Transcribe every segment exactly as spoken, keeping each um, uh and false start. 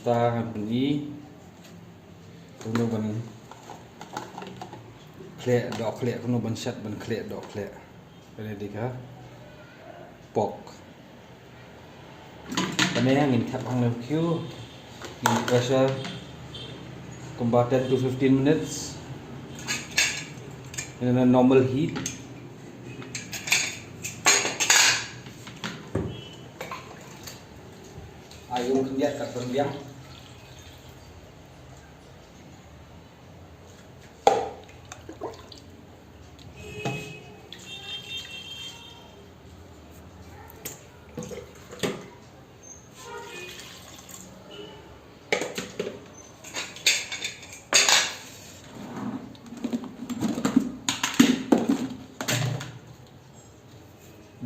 Ta ngan pyni kumno ban khleh doh khleh, kumno ban shet ban khleh doh khleh. Kane dei ka pork. Kane ngin thep hangne ha khiew, ngin pressure kumba ten to fifteen minutes in a normal heat. Ai ïa u khyndiat kat ban biang.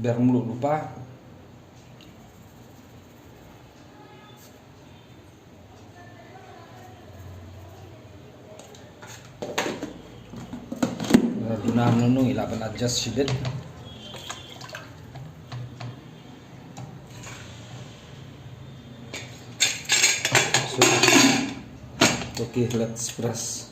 Ber mluh lypa. Duna mluh ngi lah ban adjust shibit. So, okay, let's press.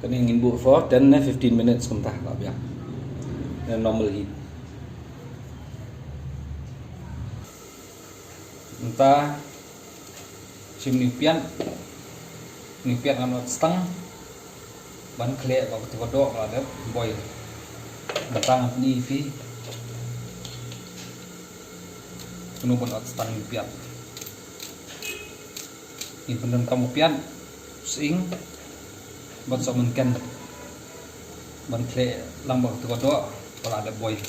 Kane ngin buh for ten ne fifteen minutes kumta, la biang. Na normal heat. Mynta shim ïa u piat. Ïa u piat ngan ot stang ban khleh ba katu ka doh ka la dep boil. Mynta ngan pyni ïa phi kumno ban ot stang ïa u piat. Ngin pyndonkam u piat, sying bad sohmynken ban khleh lang ba katu ka doh ka la dep boil.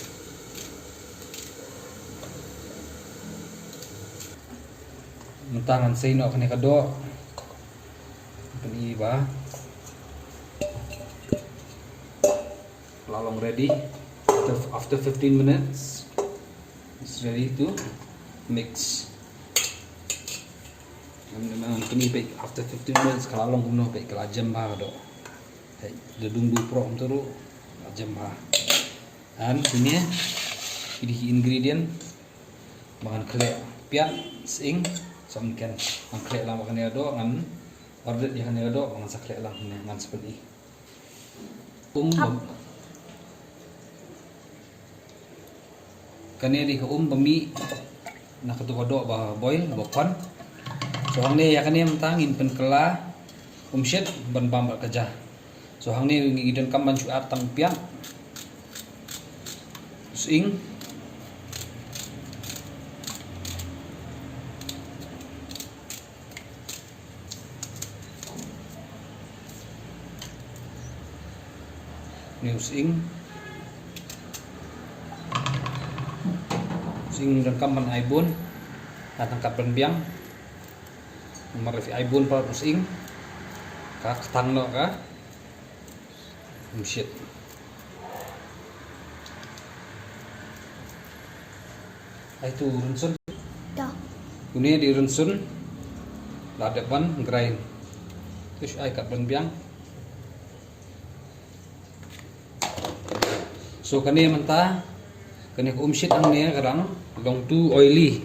Mynta ngan sei noh kane ka doh. Pyni ba la long ready. After, after fifteen minutes, it's ready to mix. Ngan, ngan pyni peit after fifteen minutes ka la long kumno, peit ka la jem bha ka doh. Peit, da dung duh prok kumta ruh la jem bha. And kine ki dei ki ingredient ba ngan khleh, piat, sying, sohmynken. Ngan khleh lang ba kane ka doh, ngan order ïa kane ka doh ba ngan sa khleh lang ne, ngan sa pyni. Um, ba, kane dei ka um ba mih na katu ka doh ba boil ba khon. So hangne ïa kane mynta ngin pynkylla um shit ban bam bad ka ja. So hangne ngi donkam ban shu add tang piat, sying. Ni u sying. Sying donkam ban ai bun. Ka tang kat ban biang. Namar phi ai bun pat u sying, ka ktang noh ka um shit. Ai tu rynsun. Une dei rynsun. La dep ban grind. Tu shu ai kat ban biang. So kane mynta, kane ka um shit hangne ka dang long too oily.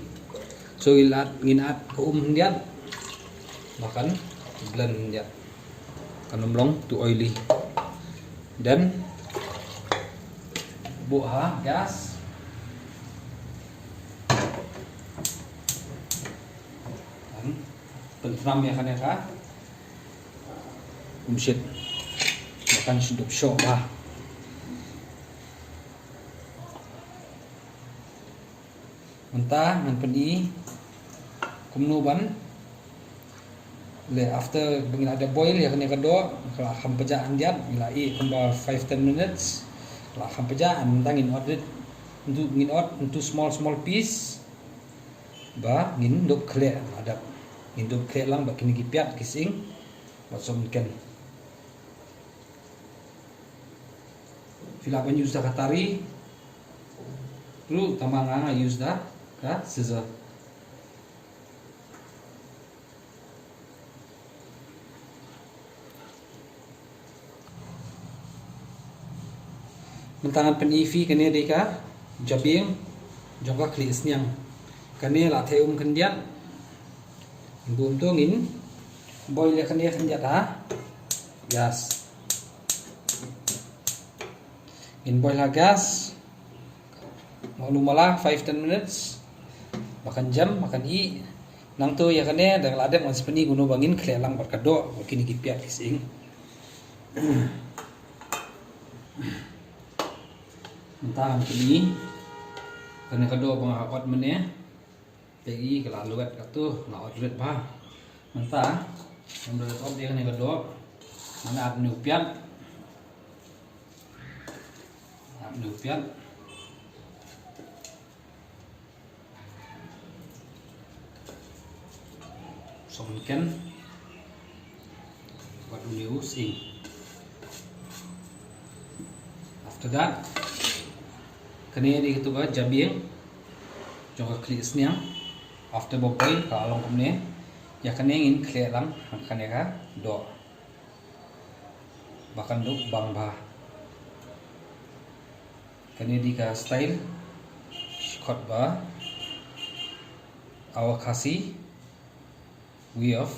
So ngin add, ngin add ka um khyndiat ba kan blend khyndiat. Kan ym long too oily. Then buh ha gas. Kan pynthnam ïa kane ka um shit ba kan shu dep shoh bha. Mynta ngan pyni kumno ban leh after ba ngi la dep boil ïa kane ka doh, ka la kham pjah khyndiat, ngi la ïeh kumba five ten minutes, ka la kham pjah. Mynta ngin ot rit, ngin ot into small small piece. Ba ngin dup khleh la dep. Ngin dup khleh lang bad kine ki piat ki sying bad sohmynken. Phi lah ban use da ka tari ruh, tangba nga nga use da ka scissor. Mynta ngan pyni phi kane dei ka jabieng jong ka khlieh sniang. Kane la theh um khyndiat. Bun to ngin boil ïa kane khyndiat ha gas. Ngin boil ha gas. Mano mala five ten minutes. Ba kan jem, ba kan ih. Nangta ïa kane da la dep ngan sa pyni kumno ba ngin khleh lang bad ka doh, ba kine ki piat ki sying. Mynta ngan pyni kane ka doh ba nga ot mynne. Peit, ka la lwet katto, nga ot lwet bha. Mynta ngan ot ot ïa kane ka doh. Ngan ap une u piat. Ap une u piat. Song ken. Wat une u sying. After that, kane dei kato ka jabieng jong ka khlieh sniang. After ba boil ka la long kumne. Ïa kane ngin khleh lang ha kane ka doh. Ba kan dup bang bha. Kane dei ka style khot ba our Khasi way of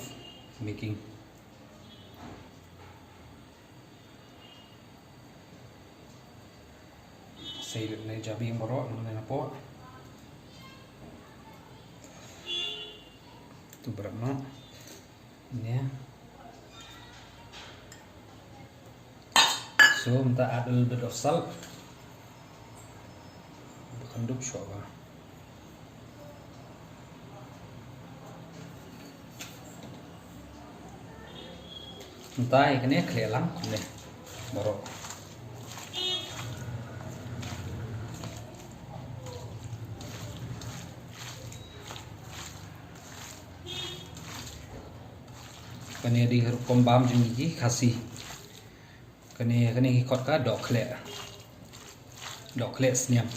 making. Sa lut ne jabieng baroh ne napoh. Tu berat noh. Ne. So, mynta add a little bit of salt. Ba kan dup shuh bha. Mynta ïa kane khleh lang kumne baroh. Kane dei ka rukom bam jong ngi ki Khasi. Kane, kane ki khot ka doh khleh. Doh khleh sniang.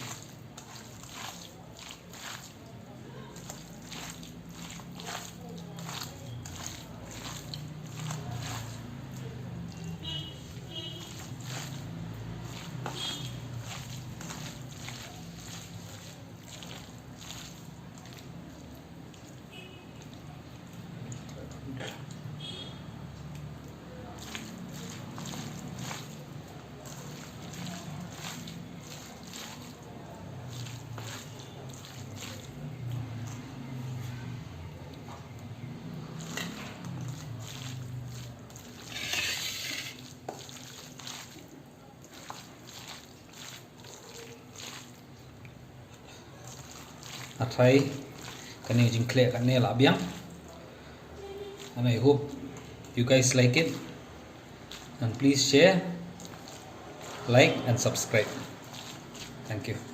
Athai, kane jingkhleh kane la biang. And I hope you guys like it. And please share, like and subscribe. Thank you.